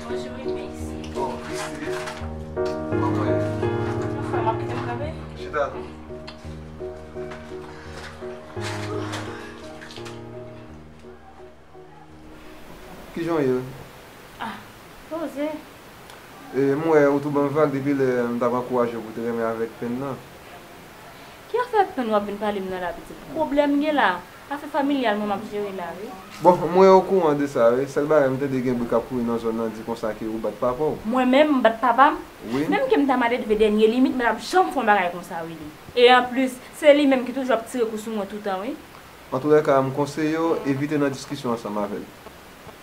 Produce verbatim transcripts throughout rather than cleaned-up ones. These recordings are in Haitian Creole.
Bonjou, Wilmix. Oh, Christy. Kòman w ye? Anfen, w ap kite m kanpe? Chita non. Kijan w ye? Ah, poze. E, m wè ou tou ban m vag depi lè m t ap ankouraje w pou w te renmen avèk Penn nan. Ki afè Penn w ap vin pale m nan la, pitit? Pwoblèm gen la. Afè familyal mwen m ap jere la, wi. Bon, m wè w okouran de sa, wi. Sèl bagay m tande gen bri k ap kouri nan zòn nan di konsa ke ou bat papa w. Mwen menm, m bat papa m? Wi. Menm ke m ta mande rive dènye limit, m pa t ap janm fè yon bagay konsa, Willy. E anplis, se li menm ki toujou ap tire kou sou mwen toutan, wi. Antoulèka, m konseye w evite nan diskisyon ansanm avè l.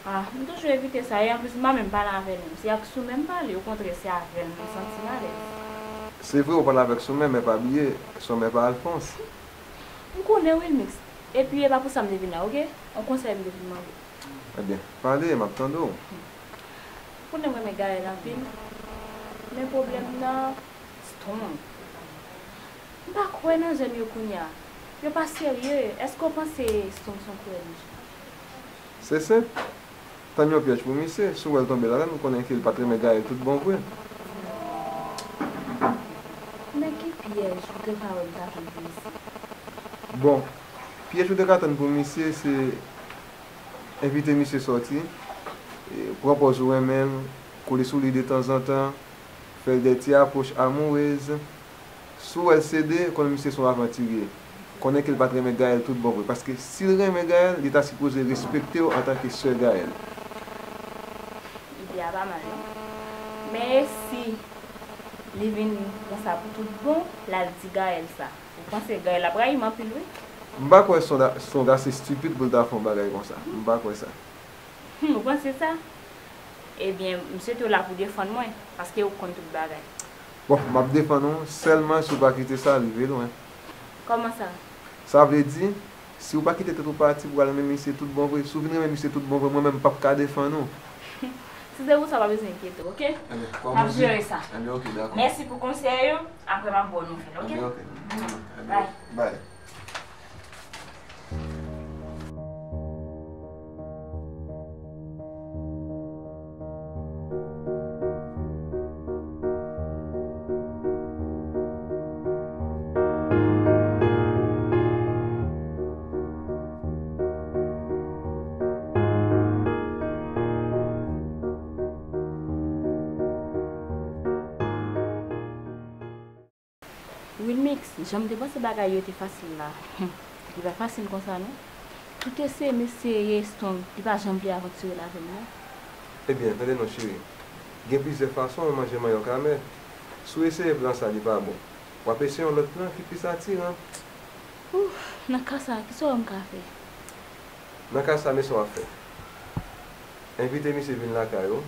Ah, m toujou evite sa, e anplis, m pa menm pale avè l menm. Se ak Soumen m pale, okontrè, se avè l mwen santi m alèz. Se vre, ou pale avèk Soumen, men pa bliye, Soumen pa Alphonse. M konnen, Wilmix. Epi, e pa pou sa m te vin la, oke? Yon konsèy m te vin mande. Ebyen, pale, m ap tande w. Ou konnen m renmen Gaël anpil, men pwoblèm nan, Strong. M pa kwè nan jèn yo kounye a. Yo pa serye. Èske w panse Strong se yon kourè deja? Se senp. Tann yon pyèj pou misye. Si w wè l tonbe ladan l, ou konnen ke l pa t renmen Gaël tout bon vre. Men ki pyèj ou te ka wè m ta tann pou misye? Bon, pyèj ou te ka tann pou misye, se envite misye sòti, e, pran pòz ou renmen l, kole sou li detanzantan, fè l de ti apwòch amourez. Si w wè l sede, konnen misye se yon avantirye. Konnen ke l pa t renmen Gaël tout bon vre, paske si l renmen Gaël, li ta sipoze respekte w antanke sè Gaël. Ide a pa mal, non. Men e si li vin konsa pou tout bon, l al di Gaël sa? Ou panse Gaël ap rayi m anpil, wi. M pa kwè se yon da-, se yon gason estipid pou l ta fè yon bagay konsa. M pa kwè sa. Hmm, ou panse sa? Ebyen, m swete w la pou defann mwen, paske ou konn tout bagay. Bon, m ap defann ou sèlman si w pa kite sa rive lwen. Kòman sa? Sa vle di, si w pa kite tèt ou pati pou al renmen misye tout bon vre, si w vin renmen misye tout bon vre, mwen menm m p ap ka defann ou. Si se pou sa, w pa bezwen enkyete w, oke? Ebyen, kòman di? M ap jere sa. Ebyen, oke, dakò. Mèsi pou konsèy ou. Apre, m ap ba w nouvèl, oke? Ebyen, oke. Ebyen, bye. Bye. Wilmix, jan m te panse bagay yo te fasil la, hmm, li pa fasil konsa non. Tout eseye m eseye Strong, li pa janm vle avanture l avè m non. Ebyen, tande non cheri, gen plizyè fason yon manje manyòk amè. Si w eseye plan sa, li pa bon, w ap eseye yon lòt plan ki plis atiran. Ouf, nan ka sa, kisa w wè m ka fè? Nan ka sa, men sa w ap fè. Envite misye vin lakay ou,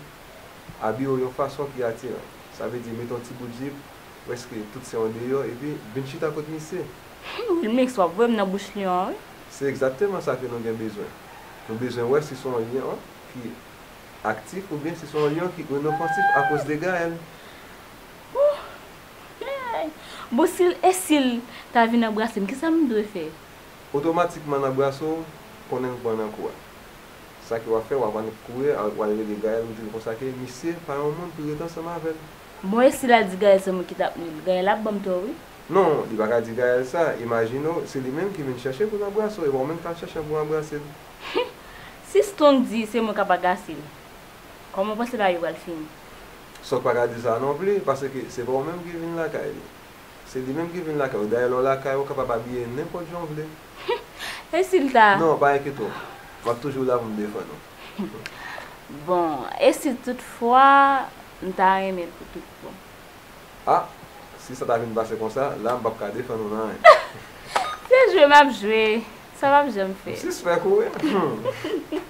abiye w yon fason ki atiran. Sa vle di mete yon ti bout jip, prèske tout sen w deyò, epi vin chita kot misye. Wilmix, w ap voye m nan bouch lyon an, wi. Se egzakteman sa ke nou gen bezwen. Nou bezwen wè si se yon lyon ki aktif oubyen si se yon lyon ki inofansif akoz de Gaël. Ouh! Hey! Bon, si l, e si l ta vin anbrase m, kisa m dwe fè? Otomatikman l anbrase w, konnen l pran nan kou a. Sa ke w ap fè, w ap annik kouri al, w al rele Gaël, ou di l konsa ke misye pa yon moun pou rete ansanm avè l. Bon, e si l al di Gaël se mwen ki t ap nui l, Gaël ap ban m tò, wi. Non, li pa ka di Gaël sa. Imajine w, se li menm ki vin chèche pou l anbrase w, e pa w menm k al chèche l pou w anbrase l. Si Strong di se mwen k ap agase l, kòman w panse bagay yo pral fini? Strong pa ka di sa non plis, paske se pa w menm ki vin lakay li. Se li menm ki vin lakay ou. Dayè, lè w lakay ou, ou kapab abiye nenpòt jan w vle. E si l ta? Non, pa enkyete w. M ap toujou la pou m defann ou. Bon, e si toutfwa m ta renmen l pou tout bon? Ah, si sa ta vin pase konsa, la m p ap ka defann ou nan anyen. Se jwe m ap jwe. Sa p ap janm fèt. M sispèk ou, wi. Hmm.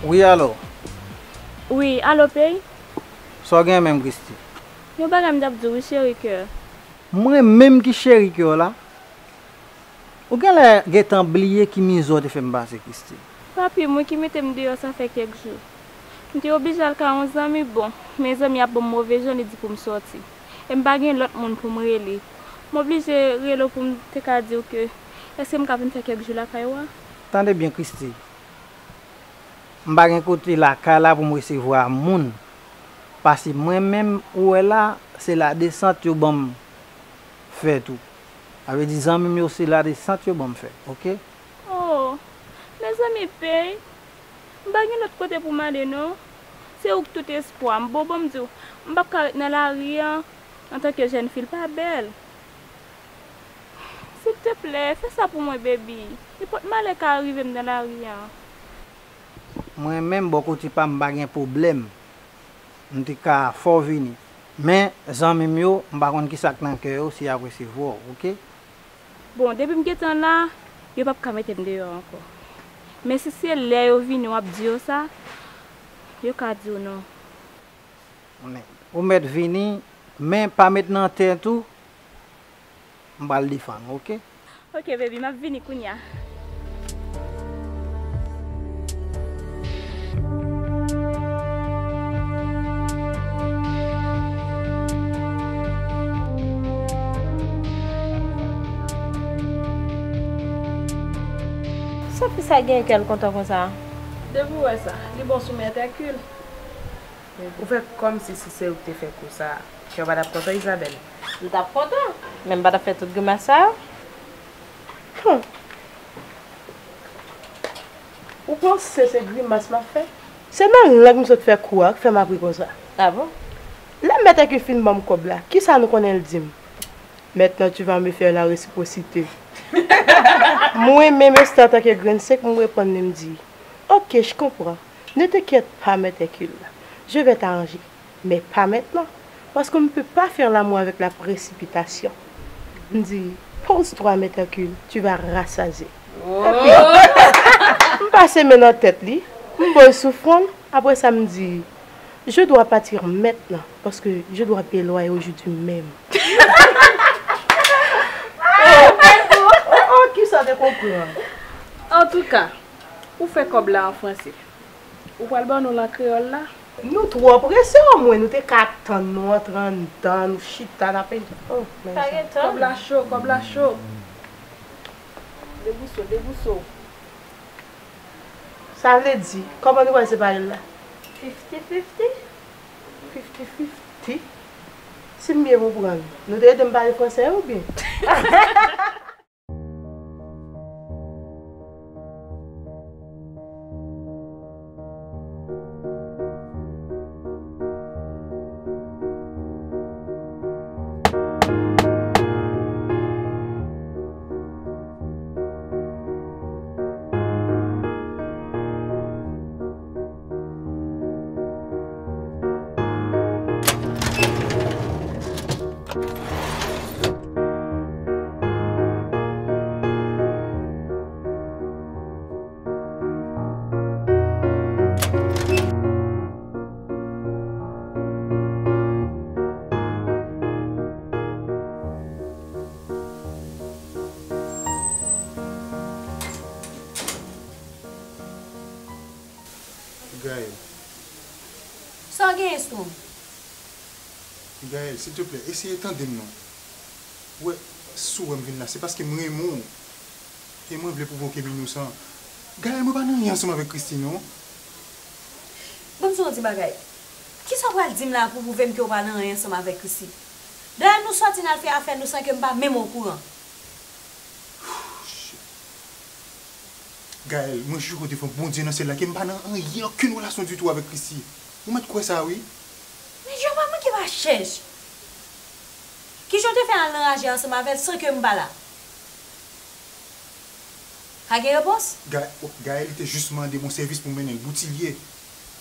Wi, alo. Wi, alo, Pey? Sa w gen menm, Christie? Yon bagay m t ap di w wi, cheri kè. Mwen menm ki cheri kè w la? Ou genlè gentan bliye ki mizè w te fè m pase, Christie. Papi, mwen ki mete m deyò sa fè kèk jou. M te oblije al kay yon zanmi, bon, men zanmi ap ban m move jan, li di pou m sòti. E m pa gen lòt moun pou m rele. M oblije rele w pou m te ka di w ke, èske m ka vin fè kèk jou lakay ou a? Tande byen, Christie. M pa gen kote lakay la pou m resevwa moun. Paske mwen menm, ou wè la, se ladesant yo ban m fè tou. Sa vle di zanmi m yo se ladesant yo ban m fè, oke? Oh, mezanmi, Pey, m pa gen lòt kote pou m ale non. Se ou k tout espwa m. Bon, ban m di w, m p ap ka ret nan lari an antanke jèn fi, l pa bèl. Silteplè, fè sa pou mwen, baby. Nenpòt malè ka rive m nan lari an. Mwen menm, bò kote pa m, m pa gen pwoblèm. M te ka fè w vini. Men, zanmi m yo, m pa konn kisa k nan kè yo, si y ap resevwa w, oke? Bon, depi m gentan la, yo p ap ka mete m deyò ankò. Men si se lè yo vini w ap di yo sa, yo ka di w non. Men, ou mèt vini, men pa met nan tèt ou, m pral defann ou, oke? Oke, baby, m ap vini kounye a. Sa fi sa gen kè l kontan konsa? Depi w wè sa, li bon sou Mèt Èkil. Ou fè kòmsi si se ou ki te fè kou sa a, kè w pa t ap kontan, Isabelle? M t ap kontan, men m pa t ap fè tout grimas sa yo. Hum. Ou panse se grimas m ap fè? Se nan lang m sot fè kou a k fè m ap ri konsa. Ah bon? Lè Mèt Èkil fin ban m kòb la, kisa nou konnen l di m? Maintenant, tu vas me faire la réciprocité. Mwen menm, Esther, antanke grenn sèk, m reponn li, m di, ok, je comprends. Ne t'inquiète pas, Mèt Èkil. Je vais t'arranger. Mais pas maintenant, parce qu'on ne peut pas faire l'amour avec la précipitation. M di, pose-toi, Mèt Èkil, tu vas rassasier. Epi, m pase men nan tèt li, m bo l sou fwon l, apre sa m di, je dois partir maintenant, parce que je dois payer loyer aujourd'hui même. Oh, oh, kisa te konprann? Antouka, ou fè kòb la an franse. Ou pral ban nou l an kreyòl la? Nou twò prese, omwen nou te ka tann nou antre anndan, nou chita, n ap, oh, men sa. Kòb la cho, kòb la cho. Debouse w, debouse w. Sa vle di, kòman nou pral separe l la? Fifty fifty? Fifty fifty? Si m byen konprann, nou te ede m pale franse oubyen? Gaëlle. Sa w genyen, Storm? Gaëlle, silteplè, eseye tande m non. Ou wè, si w wè m vin la, se paske m renmen w. E mwen vle pwouve w ke m inosan. Gaëlle, mwen pa nan anyen ansanm avèk Christie non. Ban m di w yon ti bagay. Kisa w pral di m la pou pwouve m ke w pa nan anyen ansanm avèk Christie? Dayè, nou sòti n al fè afè nou san ke m pa menm okouran. Gaëlle, mwen jire w devan Bondye nan syèl la ke m pa nan anyen, okenn relasyon ditou avèk Christie. Ou mèt kwè sa, wi. Men Jewova, mwen ki pa chèch. Kijan w te fè al nan raje ansanm avè l san ke m pa la? Pa gen repons? Ga-, Gaëlle te jis mande m yon sèvis pou m mennen l Boutilye.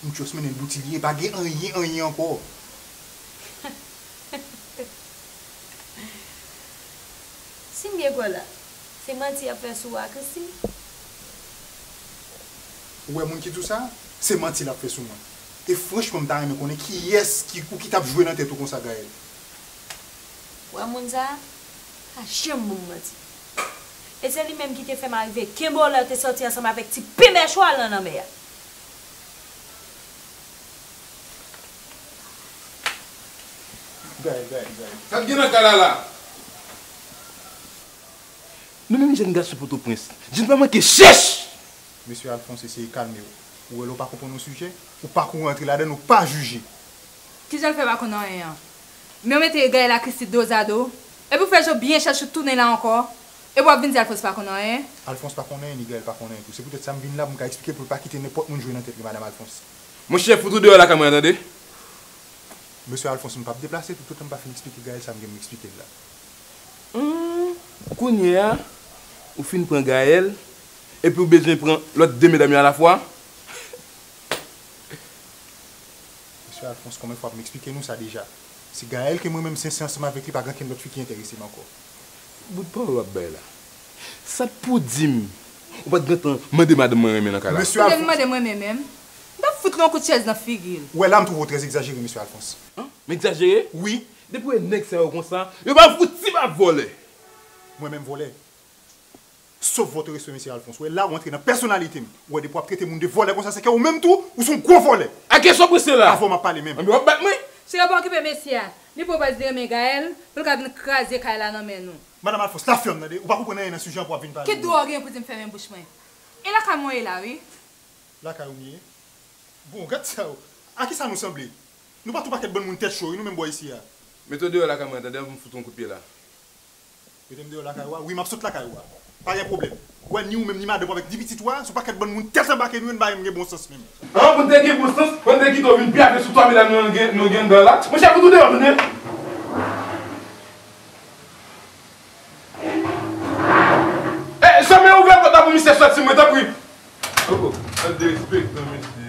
M just mennen l Boutilye, pa gen anyen, anyen ankò. Si m byen kwè la, se manti y ap fè sou ou a, Christie? Ou wè moun ki di w sa? Se manti l ap fè sou mwen. E franchman, m ta renmen konnen kiyès ki, ou ki t ap jwe nan tèt ou konsa, Gaëlle. Ou wè moun sa a? Pa janm ban m manti. E se li menm ki te fè m arive kenbe w lè w te sòti ansanm avèk ti pimè chwal lan nan mè a. Gaëlle, Gaëlle, Gaëlle. Sa k gen nan kay la la? Nou menm jèn gason Pòtoprens, jèn pa manke chèch! Mesye Alphonse, eseye kalme w. Ou wè lè w pa konprann yon sijè, ou pa kouri antre ladann, ou pa jije. Kijan l fè pa konn anyen an? Men w mete Gaëlle ak Christie dozado, epi w fè je w byen chèch ou tounen la ankò, epi w ap vin di Alphonse pa konn anyen? Alphonse pa konn anyen, ni Gaëlle pa konn anyen tou. Se poutèt sa m vin la pou m ka eksplike pou l pa kite nenpòt moun jwe nan tèt li, Madanm Alphonse. Monchè, fout ou deyò lakay mwen an, tande! Mesye Alphonse, m p ap deplase toutotan m pa fin eksplike Gaëlle sa m gen pou m eksplike l la. Humm, kounye a, ou fin pran Gaëlle, epi ou bezwen pran lòt de medam yo alafwa? Mesye Alphonse, konbyen fwa pou m eksplike nou sa deja? Se Gaëlle ke mwen menm, si se ansanm avèk li, pa gen okenn lòt fi ki enterese m ankò. Bout pawòl w ap bay la. Sa t pou di m ou pa t gentan mande madanm mwen renmen nan kay la? Mesye Alphonse. Mande m renmen menm? M t ap fout li yon kout chèz nan figi l. Ou wè la, m twouve w trè egzajere, Mesye Alphonse. Anh? M egzajere? Wi. Depi w wè nèg sa yo konsa, yo pa fouti pa vòlè. Mwen menm vòlè? Sauf votre respect, Mesye Alphonse. Ou wè la, ou antre nan pèsonalite m. Ou wè depi w ap trete moun de vòlè konsa, se ke ou menm tou, ou se yon gwo vòlè. A kiyès w ap prese la? Avè w m ap pale menm. Anben w ap bat mwen? Cheri, pa okipe mesye a. Li poko pa di renmen Gaëlle, pou l ka vin kraze kay la nan men nou. Madanm Alphonse, la fèm, tande. Ou pa konprann anyen nan sijè an pou w ap vin pale. Ki dwa w gen pou di m fèmen bouch mwen? E lakay mwen w ye la, wi. Lakay ou m ye? Bon, gad sa yo. A kisa nou sanble? Nou pa t yon pakèt bann moun tèt cho, wi, nou menm bò isi a. Mete w deyò lakay mwen an, tande, anvan m fout ou yon kout pye la. Mete m deyò lakay ou a? Wi, m ap sot lakay ou a. Pa gen pwoblèm. Ou wè, ni ou menm, ni madanm ou avèk de pitit ou a, se yon pakèt bann moun tèt anbake nou ye, n pa janm gen bon sans menm. An, pou n te gen bon sans, fò n te kite w vin pyave sou twa medam nou gen, nou gen anndan la. Monchè, fout ou deyò, tande. E, Chòmè, ouvè pòt la pou misye sòti, mwen, tanpri. Poko, an derespektan mesye.